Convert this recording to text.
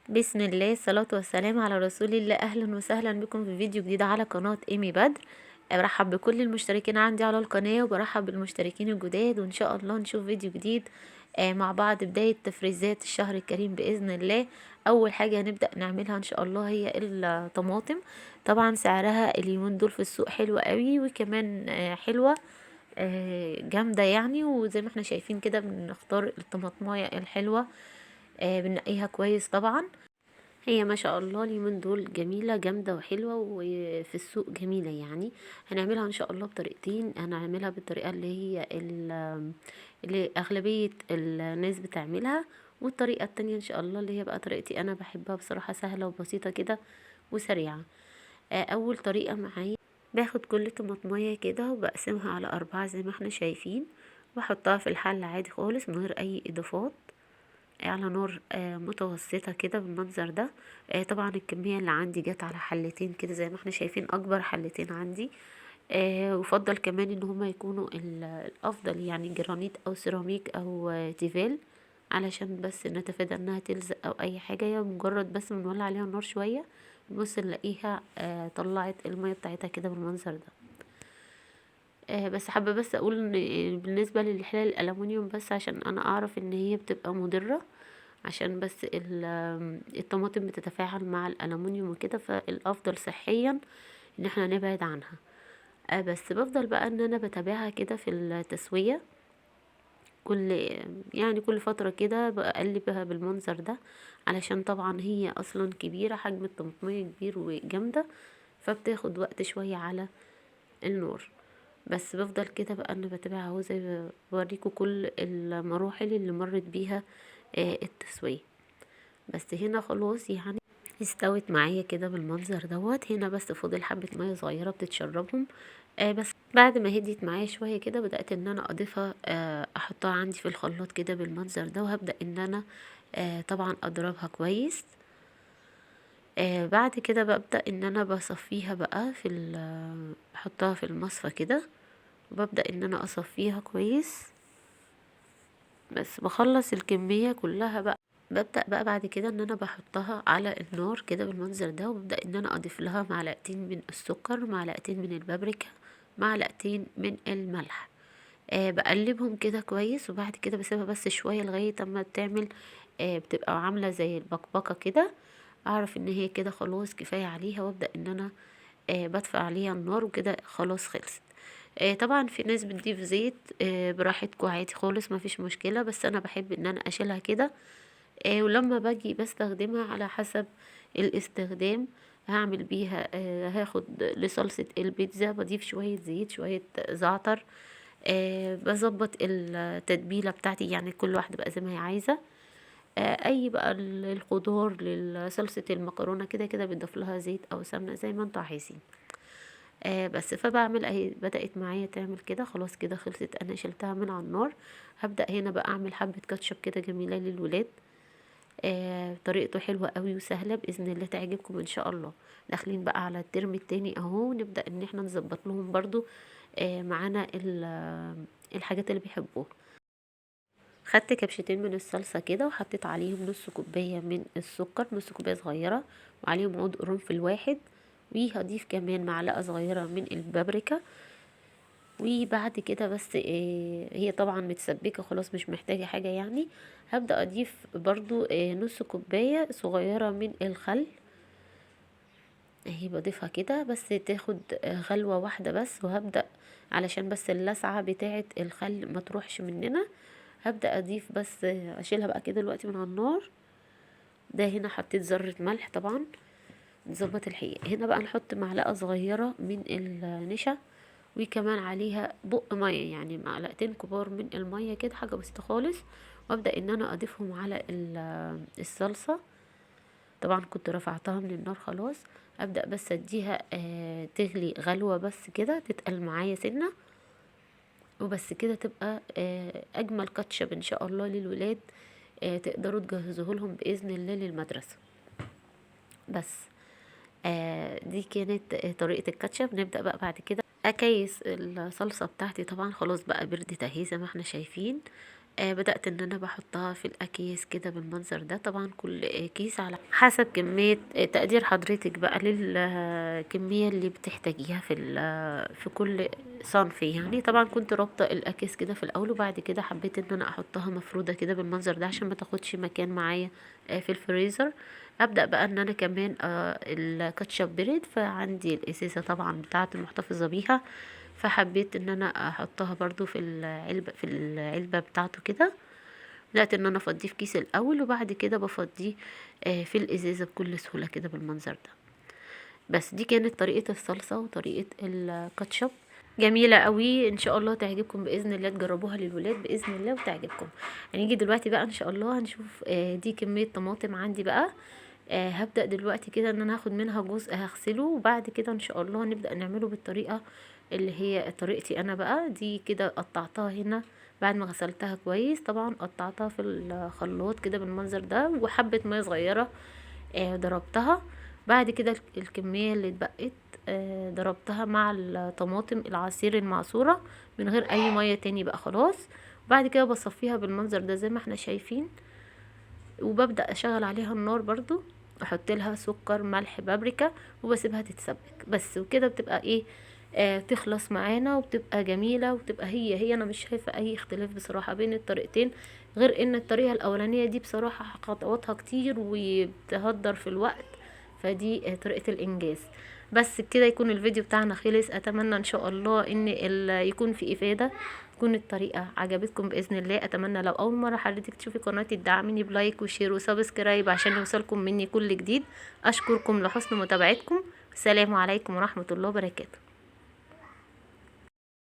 بسم الله الصلاة والسلام على رسول الله. أهلا وسهلا بكم في فيديو جديد على قناة إيمي بدر. برحب بكل المشتركين عندي على القناة وبرحب بالمشتركين الجداد، وإن شاء الله نشوف فيديو جديد مع بعض بداية تفريزات الشهر الكريم بإذن الله. أول حاجة هنبدأ نعملها إن شاء الله هي الطماطم. طبعا سعرها اليومين دول في السوق حلو قوي، وكمان حلوة جامدة يعني. وزي ما احنا شايفين كده بنختار الطماطماية الحلوة، بنقيها كويس. طبعا هي ما شاء الله اليومين دول جميلة جامدة وحلوة وفي السوق جميلة يعني. هنعملها ان شاء الله بطريقتين. هنعملها بالطريقة اللي هي اللي اغلبية الناس بتعملها، والطريقة التانية ان شاء الله اللي هي بقى طريقتي انا بحبها بصراحة، سهلة وبسيطة كده وسريعة. اول طريقة معايا باخد كل طماطمية كده وبقسمها على 4 زي ما احنا شايفين، واحطها في الحلة عادي خالص من غير اي اضافات، على نار متوسطة كده بالمنظر ده. طبعا الكمية اللي عندي جت على حلتين كده زي ما احنا شايفين، اكبر حلتين عندي. وفضل كمان ان هما يكونوا الافضل يعني جرانيت او سيراميك او تيفال، علشان بس نتفادى انها تلزق او اي حاجة. هي مجرد بس بنولع عليها النار شوية نبص نلاقيها طلعت المية بتاعتها كده بالمنظر ده. بس حابة بس اقول ان بالنسبة للحلال الالومنيوم، بس عشان انا اعرف ان هي بتبقى مضرة، عشان بس الطماطم بتتفاعل مع الالومنيوم وكده، فالافضل صحيا ان احنا نبعد عنها. بس بفضل بقى ان انا بتابعها كده في التسوية، كل فترة كده بقلبها بالمنظر ده، علشان طبعا هي اصلا كبيرة، حجم الطماطمية كبير وجامدة، فبتاخد وقت شوية على النار. بس بفضل كده بقى انا بتابعها اهو زي ما بوريكم كل المراحل اللي مرت بيها التسوية. بس هنا خلاص استوت معايا كده بالمنظر دوت. هنا بس فاضل حبة مية صغيرة بتتشربهم. بس بعد ما هديت معايا شوية كده بدأت ان انا اضيفها، احطها عندي في الخلاط كده بالمنظر ده، وهبدأ ان انا طبعا اضربها كويس. بعد كده ببدأ ان انا بصفيها بقى احطها في المصفى كده، وببدأ ان انا اصفيها كويس. بس بخلص الكمية كلها بقى. ببدأ بقى بعد كده ان انا بحطها على النار كده بالمنظر ده، وببدأ ان انا اضيف لها معلقتين من السكر، معلقتين من البابريكا، معلقتين من الملح. بقلبهم كده كويس، وبعد كده بسيبها بس شوية لغاية اما بتبقى عاملة زي البقبقة كده، اعرف ان هي كده خلاص كفاية عليها، وابدأ ان انا بدفع عليها النار وكده خلاص خلصت. طبعا في ناس بتضيف زيت، براحتكم عادي خالص مفيش مشكلة، بس انا بحب ان انا اشيلها كده. ولما باجي بستخدمها على حسب الاستخدام هعمل بيها، هاخد لصلصة البيتزا بضيف شوية زيت شوية زعتر، بظبط التتبيلة بتاعتي، يعني كل واحدة بقى زي ما هي عايزة. اي بقى الخضار لصلصة المكرونة كده كده بتضيف لها زيت او سمنة زي ما انتوا عايزين. بس فبعمل اهي بدأت معايا تعمل كده خلاص كده خلصت، انا شلتها من على النار. هبدأ هنا بقى اعمل حبة كاتشب كده جميلة للولاد، طريقته حلوة قوي وسهلة بإذن الله تعجبكم إن شاء الله. داخلين بقى على الترم التاني اهو، نبدأ إن احنا نظبط لهم برضو، معانا الحاجات اللي بيحبوها. خدت كبشتين من الصلصة كده وحطيت عليهم نص كوباية من السكر، نص كوباية صغيرة، وعليهم عود قرنفل واحد، وهضيف كمان معلقة صغيرة من البابريكا. وبعد كده بس، هي طبعا متسبكة خلاص مش محتاجة حاجة يعني. هبدأ اضيف برضو، نص كوباية صغيرة من الخل اهي، بضيفها كده بس تاخد، غلوة واحدة بس. وهبدأ علشان بس اللسعة بتاعة الخل ما تروحش مننا، هبدأ اضيف بس، اشيلها بقى كده دلوقتي من على النار. ده هنا حطيت ذرة ملح طبعا نظبط الحقيقة. هنا بقى نحط معلقة صغيرة من النشا، وكمان عليها بق مية، يعني معلقتين كبار من المية كده، حاجة بسيطة خالص. وابدأ ان انا اضيفهم على الصلصة. طبعا كنت رفعتها من النار خلاص. ابدأ بس اديها، تغلي غلوة بس كده، تتقل معايا سنة وبس كده، تبقى، اجمل كاتشب ان شاء الله للولاد، تقدروا تجهزوه لهم باذن الله للمدرسة. بس، دي كانت، طريقة الكاتشب. نبدأ بقى بعد كده اكيس الصلصة بتاعتي. طبعا خلاص بقى بردت اهي زي ما احنا شايفين. بدأت ان انا بحطها في الاكياس كده بالمنظر ده. طبعا كل كيس على حسب كمية تقدير حضرتك بقى للكمية اللي بتحتاجيها في كل صنف يعني. طبعا كنت رابطة الاكياس كده في الاول، وبعد كده حبيت ان انا احطها مفرودة كده بالمنظر ده عشان ما تاخدش مكان معايا في الفريزر. ابدأ بقى ان انا كمان الكاتشب بريد، فعندي الازازة طبعا بتاعتي المحتفظة بيها، فحبيت ان انا احطها برضو في العلبة بتاعته كده. بدأت ان انا افضيه في كيس الاول، وبعد كده بفضيه في الازازة بكل سهولة كده بالمنظر ده. بس دي كانت طريقة الصلصة وطريقة الكاتشب، جميلة قوي، ان شاء الله تعجبكم بإذن الله، تجربوها للولاد بإذن الله وتعجبكم. هنيجي دلوقتي بقى ان شاء الله هنشوف دي كمية طماطم عندي بقى. هبدأ دلوقتي كده ان انا هاخد منها جزء هغسله، وبعد كده ان شاء الله هنبدأ نعمله بالطريقة اللي هي طريقتي انا بقى. دي كده قطعتها هنا بعد ما غسلتها كويس، طبعا قطعتها في الخلاط كده بالمنظر ده، وحبة مية صغيرة ضربتها. بعد كده الكمية اللي اتبقت ضربتها مع الطماطم العصير المعصورة من غير اي مية تاني بقى خلاص. بعد كده بصفيها بالمنظر ده زي ما احنا شايفين، وببدأ اشغل عليها النار برضو، احط لها سكر ملح بابريكا وبسيبها تتسبك بس، وكده بتبقى ايه تخلص معانا وبتبقى جميلة، وبتبقى هي هي. انا مش شايفة اي اختلاف بصراحة بين الطريقتين، غير ان الطريقة الاولانية دي بصراحة خطواتها كتير وبتهدر في الوقت، فدي طريقة الانجاز. بس كده يكون الفيديو بتاعنا خلص. اتمنى ان شاء الله ان يكون في افادة، تكون الطريقة عجبتكم بإذن الله. اتمنى لو اول مرة حضرتك تشوفي قناتي تدعميني ب like و share و subscribe عشان يوصلكم مني كل جديد. اشكركم لحسن متابعتكم. السلام عليكم ورحمة الله وبركاته.